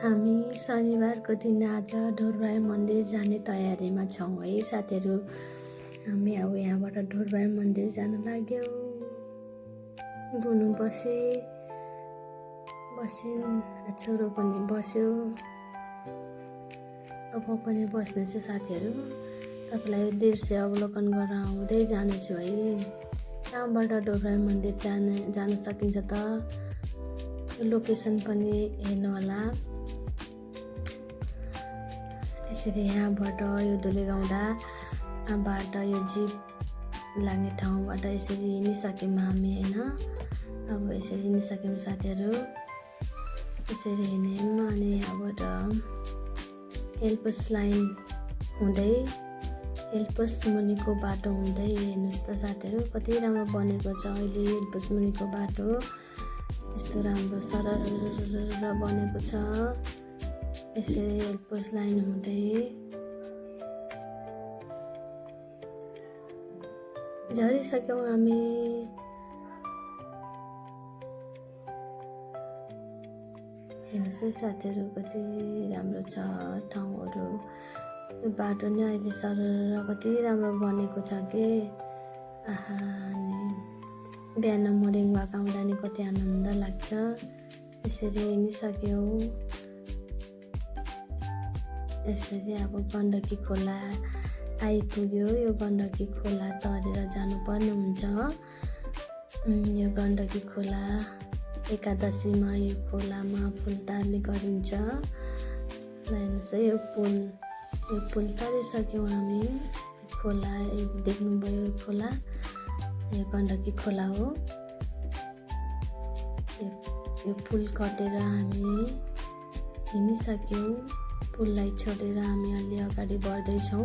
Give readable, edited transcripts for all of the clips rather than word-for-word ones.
हामी शनिबारको दिन आज ढोरबाई मन्दिर जाने तयारीमा छौँ है साथीहरू। हामी अब यहाँबाट ढोरबाई मन्दिर जान लाग्यौँ। बुनु बसिन्, छोरो पनि बस्यो। अब म पनि बस्नेछु साथीहरू। तपाईँलाई दृश्य अवलोकन गरेर आउँदै जानेछु है। कहाँबाट ढोरबाई मन्दिर जान सकिन्छ त लोकेसन पनि हेर्नु होला। यसरी यहाँबाट यो धुलेगाउँडाबाट यो जीप लाग्ने ठाउँबाट यसरी हिँडिसक्यौँ हामी होइन। अब यसरी हिँडिसक्यौँ साथीहरू। यसरी हिँड्यौँ अनि यहाँबाट हेलपोस्ट लाइन हुँदै हेलपोस्ट मुनिको बाटो हुँदै हेर्नुहोस् त साथीहरू, कति राम्रो बनेको छ अहिले हेलपोस्ट मुनिको बाटो। यस्तो राम्रो सरर बनेको छ। यसरी हेलपोस्ट लाइन हुँदै झरिसक्यौँ हामी। हेर्नुहोस् है साथीहरू, कति राम्रो छ ठाउँहरू। यो बाटो नै अहिले सरर कति राम्रो बनेको छ के। आहा, अनि बिहान मर्निङ वाक आउँदा नि कति आनन्द लाग्छ। यसरी हिँडिसक्यौँ। यसरी अब गण्डकी खोला आइपुग्यो। यो गण्डकी खोला तरेर जानुपर्ने हुन्छ। यो गण्डकी खोला एकादशीमा यो खोलामा फुल तार्ने गरिन्छ। हेर्नुहोस् है यो पुल तरिसक्यौँ हामी। खोला देख्नुभयो, यो खोला यो गण्डकी खोला हो। यो पुल कटेर हामी हिँडिसक्यौँ। पुललाई छोडेर हामी अलि अगाडि बढ्दैछौँ।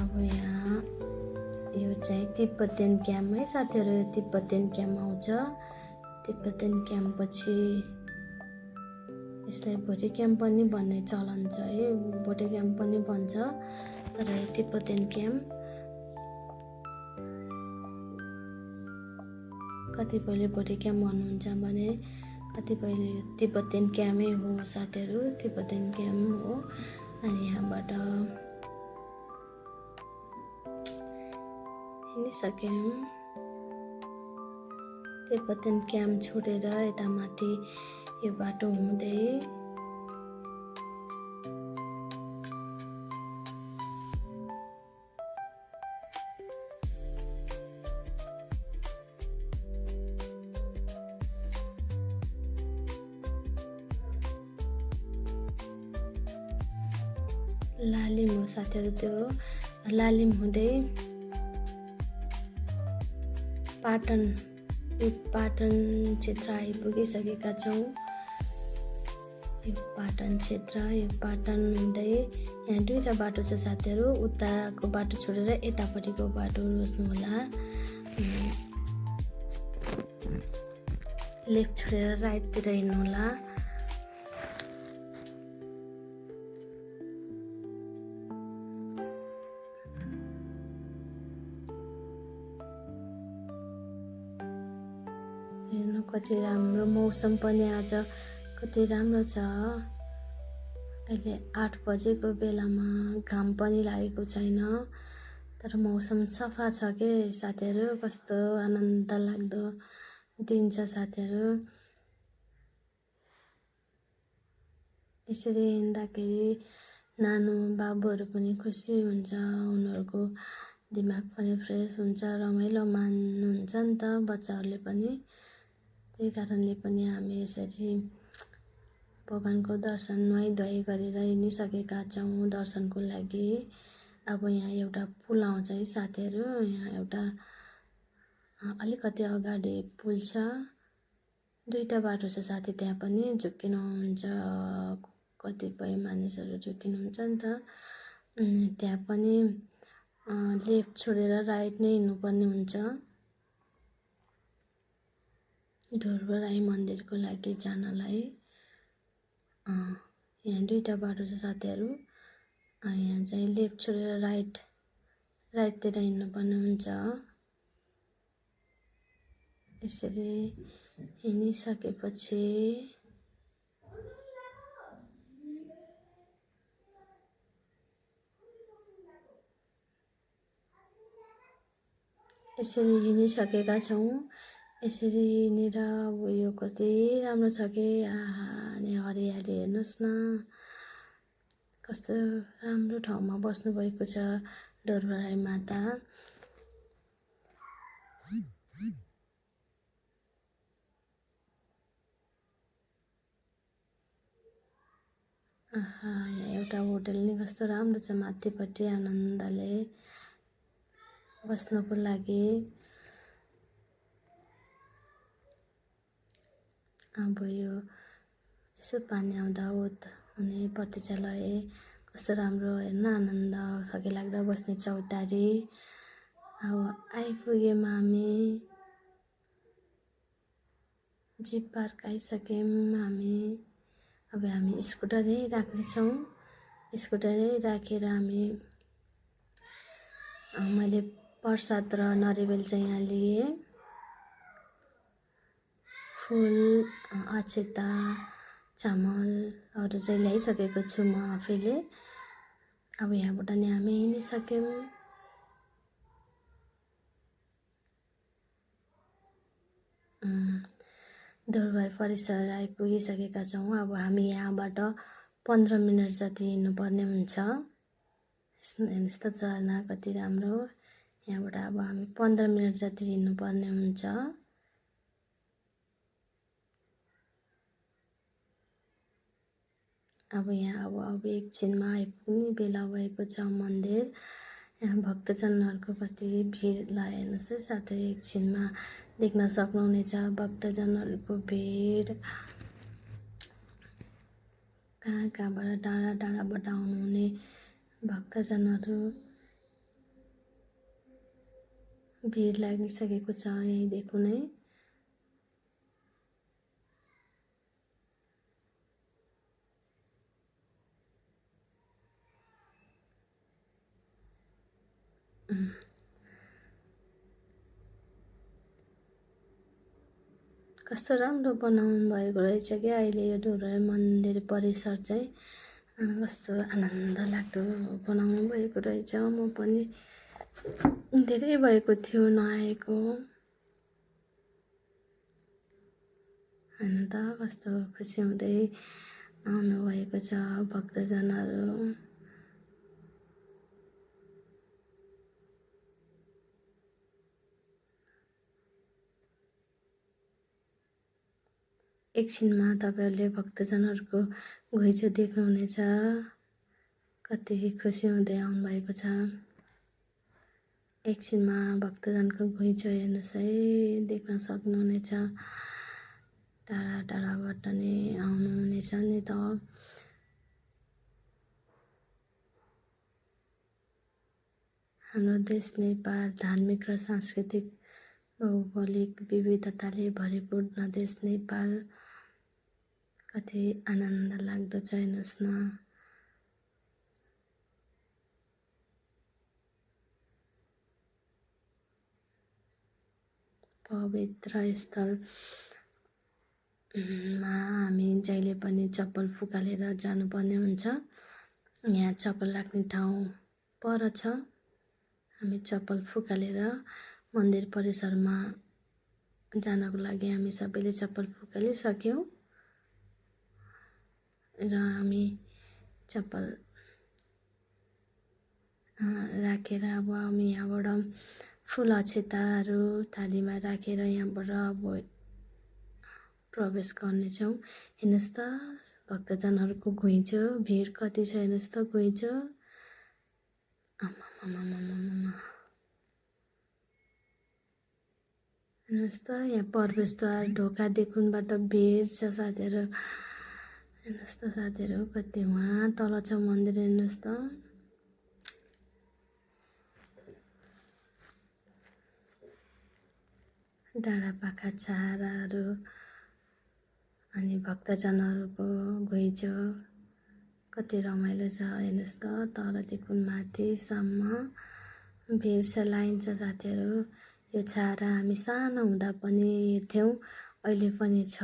अब यहाँ यो चाहिँ तिब्बतीयन क्याम्प है साथीहरू। यो तिब्बतीयन क्याम्प आउँछ। तिब्बतीयन क्याम्प पछि यसलाई भोटे क्याम्प पनि भन्ने चलन छ है। भोटे क्याम्प पनि भन्छ, तर यो तिब्बतीयन क्याम्प। कतिपयले भोटे क्याम्प भन्नुहुन्छ भने कतिपयले तिब्बतीयन क्याम्पै हो साथीहरू। तिब्बतीयन क्याम्प हो। अनि यहाँबाट हिँडिसक्यौँ। तिब्बतीयन क्याम्प छोडेर यता माथि यो बाटो हुँदै लालिम हो साथीहरू। त्यो लालिम हुँदै पाटन क्षेत्र आइपुगिसकेका छौँ। यो पाटन क्षेत्र, यो पाटन हुँदै यहाँ दुईवटा बाटो छ साथीहरू। उताको बाटो छोडेर यतापट्टिको बाटो रोज्नु होला। लेफ्ट छोडेर राइटतिर हिँड्नु होला। हेर्नु कति राम्रो मौसम पनि आज कति राम्रो छ। अहिले 8 बजेको बेलामा घाम पनि लागेको छैन, तर मौसम सफा छ के साथीहरू। कस्तो आनन्द लाग्दो दिन छ साथीहरू। यसरी हिँड्दाखेरि नानु बाबुहरू पनि खुसी हुन्छ। उनीहरूको दिमाग पनि फ्रेस हुन्छ, रमाइलो मान्नुहुन्छ नि त बच्चाहरूले पनि। त्यही कारणले पनि हामी यसरी भगवानको दर्शन नुहाइधुवाइ गरेर हिँडिसकेका छौँ दर्शनको लागि। अब यहाँ एउटा पुल आउँछ है साथीहरू। यहाँ एउटा अलिकति अगाडि पुल छ। दुईवटा बाटो छ साथी, त्यहाँ पनि झुक्किनुहुन्छ। कतिपय मानिसहरू झुक्किनुहुन्छ नि त। त्यहाँ पनि लेफ्ट छोडेर राइट नै हिँड्नुपर्ने हुन्छ ढोरबाई मन्दिरको लागि जानलाई। यहाँ दुईवटा बाटो छ साथीहरू। यहाँ चाहिँ लेफ्ट छोडेर राइटतिर हिँड्नुपर्ने हुन्छ। यसरी हिँडिसकेपछि यसरी हिँडिसकेका छौँ। यसरी हिँडेर अब यो कति राम्रो छ कि आहा अनि हरियाली हेर्नुहोस् न, कस्तो राम्रो ठाउँमा बस्नुभएको छ डोरबाराई माता। आहा यहाँ एउटा होटल नि कस्तो राम्रो छ माथिपट्टि आनन्दले बस्नको लागि। अब यो यसो पानी आउँदा हुने प्रतीक्षालय कस्तो राम्रो हेर्न, आनन्द लाग्दा बस्ने चौतारी। अब आइपुग्यौँ हामी, जीप पार्क आइसक्यौँ हामी। अब हामी स्कुटरै राख्नेछौँ। स्कुटरै राखेर हामी मैले प्रसाद र नरिवल चाहिँ यहाँ लिएँ। फुल, अक्षता, चामलहरू चाहिँ ल्याइसकेको छु म आफैले। अब यहाँबाट नि हामी हिँडिसक्यौँ। डोरबाराई परिसर आइपुगिसकेका छौँ। अब हामी यहाँबाट 15 मिनट जति हिँड्नुपर्ने हुन्छ। हेर्नुहोस् त झरना कति राम्रो। यहाँबाट अब हामी 15 मिनट जति हिँड्नुपर्ने हुन्छ। अब यहाँ अब एकछिनमा आइपुग्ने बेला भएको छ मन्दिर। यहाँ भक्तजनहरूको कति भिड लाग्यो हेर्नुहोस् है साथै एकछिनमा देख्न सक्नुहुनेछ भक्तजनहरूको भिड। कहाँ कहाँबाट टाढा टाढाबाट आउनुहुने भक्तजनहरू भिड लागिसकेको छ यहीँदेखि नै। कस्तो राम्रो बनाउनु भएको रहेछ क्या अहिले यो डोरबाराई मन्दिर परिसर चाहिँ। कस्तो आनन्द लाग्दो बनाउनु भएको रहेछ। म पनि धेरै भएको थियो नआएको। होइन त कस्तो खुसी हुँदै आउनुभएको छ भक्तजनहरू। एकछिनमा तपाईँहरूले भक्तजनहरूको घुइँचो देख्नुहुनेछ। कति खुसी हुँदै आउनुभएको छ। एकछिनमा भक्तजनको घुइँचो हेर्नुहोस् है, देख्न सक्नुहुनेछ। टाढा टाढाबाट नि आउनुहुनेछ नि त। हाम्रो देश नेपाल धार्मिक र सांस्कृतिक भौगोलिक विविधताले भरिपूर्ण देश नेपाल। कति आनन्द लाग्दो छ हेर्नुहोस् न। पवित्र स्थलमा हामी जहिले पनि चप्पल फुकालेर जानुपर्ने हुन्छ। यहाँ चप्पल राख्ने ठाउँ पर छ। हामी चप्पल फुकालेर मन्दिर परिसरमा जानको लागि हामी सबैले चप्पल फुकालिसक्यौँ र हामी चप्पल राखेर अब हामी यहाँबाट फुल अक्षताहरू थालीमा राखेर यहाँबाट अब प्रवेश गर्नेछौँ। हेर्नुहोस् त भक्तजनहरूको घुइँचो भिड कति छ हेर्नुहोस् त घुइँचो। हेर्नुहोस् त यहाँ प्रवेशद्वार ढोकादेखिबाट भिड छ साथीहरू। हेर्नुहोस् त साथीहरू कति वहाँ तल छ मन्दिर हेर्नुहोस् त। डाँडापाखा छाराहरू अनि भक्तजनहरूको घुइँचो कति रमाइलो छ हेर्नुहोस् त। तलदेखि माथिसम्म भिड छ, लाइन छ साथीहरू। यो छारा हामी सानो हुँदा पनि हेर्थ्यौँ, अहिले पनि छ।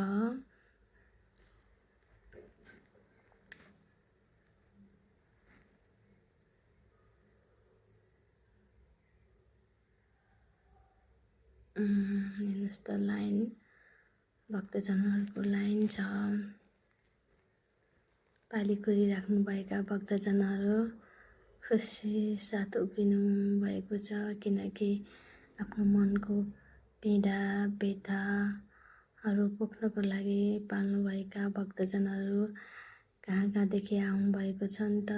हेर्नुहोस् त लाइन भक्तजनहरूको लाइन छ। पाली कोरिराख्नुभएका भक्तजनहरू खुसी साथ उभिनु भएको छ, किनकि आफ्नो मनको पीडा व्यथाहरू पोख्नको लागि पाल्नुभएका भक्तजनहरू कहाँ कहाँदेखि आउनुभएको छ नि त।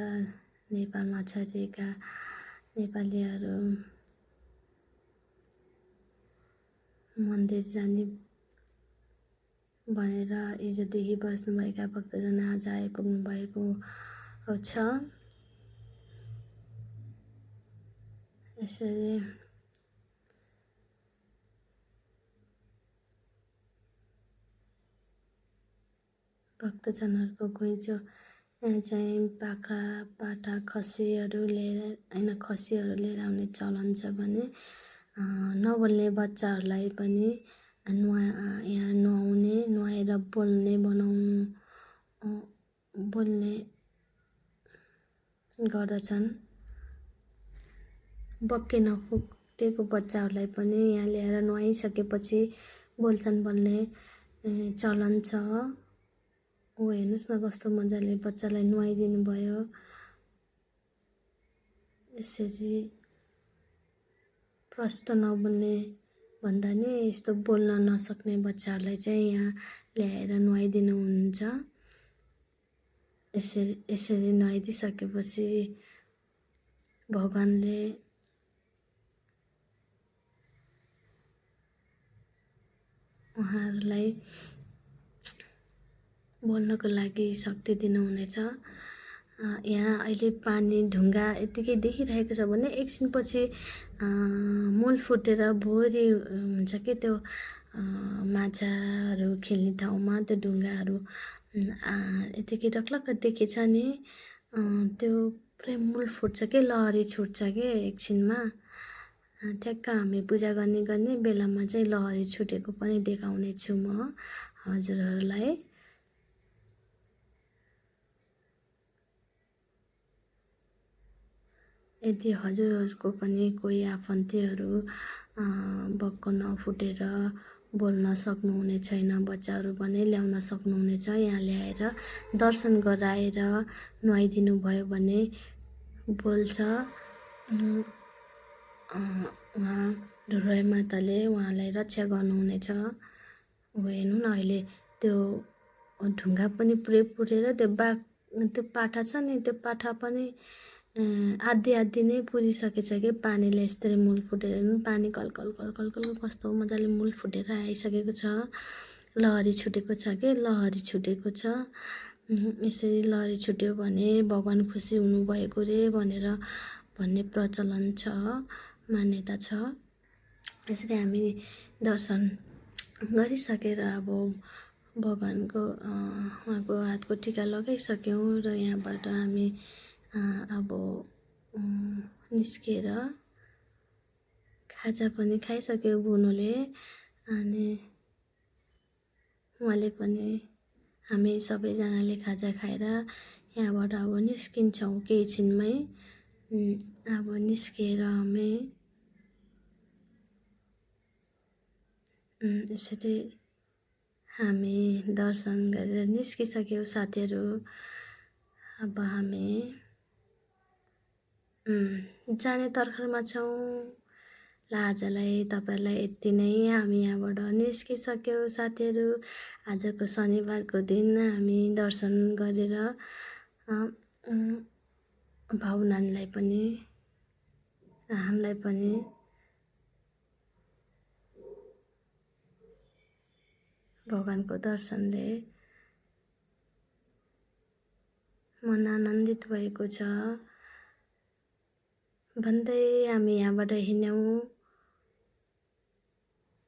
नेपालमा छरिएका नेपालीहरू मन्दिर जाने भनेर हिजोदेखि बस्नुभएका भक्तजन आज आइपुग्नु भएको छ। यसरी भक्तजनहरूको घुइँचो यहाँ चाहिँ बाख्रा पाठा खसीहरू लिएर आउने चलन छ भने नबोल्ने बच्चाहरूलाई पनि यहाँ नुहाउने, नुहाएर बोल्ने गर्दछन्। बक्के नफुटेको बच्चाहरूलाई पनि यहाँ ल्याएर नुहाइसकेपछि बोल्छन् भन्ने चलन छ। हेर्नुहोस् न कस्तो मजाले बच्चालाई नुहाइदिनु भयो। यसरी प्रष्ट नबोल्ने भन्दा नि यस्तो बोल्न नसक्ने बच्चाहरूलाई चाहिँ यहाँ ल्याएर नुहाइदिनु हुन्छ। यसरी नुहाइदिइसकेपछि भगवानले उहाँहरूलाई बोल्नको लागि शक्ति दिनुहुनेछ। यहाँ अहिले पानी ढुङ्गा यत्तिकै देखिरहेको छ भने एकछिनपछि मूल फुटेर भोरी हुन्छ कि त्यो माछाहरू खेल्ने ठाउँमा त्यो ढुङ्गाहरू यत्तिकै टक्लक्क देखेछ नि, त्यो पुरै मूल फुट्छ कि लहरी छुट्छ कि एकछिनमा। ठ्याक्क हामी पूजा गर्ने बेलामा चाहिँ लहरी छुटेको पनि देखाउने छु म हजुरहरूलाई। यदि हजुरहरूको पनि कोही आफन्तीहरू बक्को नफुटेर बोल्न सक्नुहुने छैन, बच्चाहरू पनि ल्याउन सक्नुहुनेछ, यहाँ ल्याएर दर्शन गराएर नुहाइदिनु भयो भने बोल्छ। उहाँ ढुर्राई माताले उहाँलाई रक्षा गर्नुहुनेछ। हेर्नु न अहिले त्यो ढुङ्गा पनि पुरै पुरेर त्यो पाठा छ नि, त्यो पाठा पनि आधी नै पुरिसकेछ कि पानीले यस्तरी मूल फुटेर पानी कलकल कस्तो मजाले मूल फुटेर आइसकेको छ। लहरी छुटेको छ कि लहरी छुटेको छ। यसरी लहरी छुट्यो भने भगवान खुसी हुनुभएको रे भन्ने प्रचलन छ, मान्यता छ। यसरी हामी दर्शन गरिसकेर अब भगवानको उहाँको हातको टिका लगाइसक्यौँ र यहाँबाट हामी अब निस्केर खाजा पनि खाइसक्यो बुनुले, अनि उहाँले पनि हामी सबैजनाले खाजा खाएर यहाँबाट अब निस्किन्छौँ केही छिनमै। अब निस्केर हामी यसरी हामी दर्शन गरेर निस्किसक्यौँ साथीहरू। अब हामी जाने तर्खरमा छौँ। ल आजलाई तपाईँहरूलाई यति नै, हामी यहाँबाट निस्किसक्यौँ साथीहरू। आजको शनिबारको दिन हामी दर्शन गरेर भाउनानीलाई पनि हामीलाई पनि भगवानको दर्शनले मन आनन्दित भएको छ भन्दै हामी यहाँबाट हिँड्यौँ।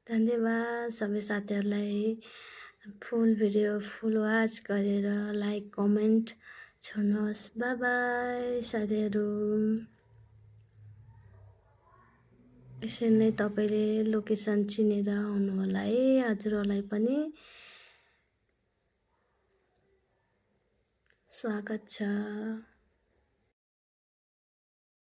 धन्यवाद सबै साथीहरूलाई फुल भिडियो फुल वाच गरेर लाइक कमेन्ट छोड्नुहोस्। बाई बाई साथीहरू। यसरी नै तपाईँले लोकेसन चिनेर आउनु होला है। हजुरहरूलाई पनि स्वागत छ।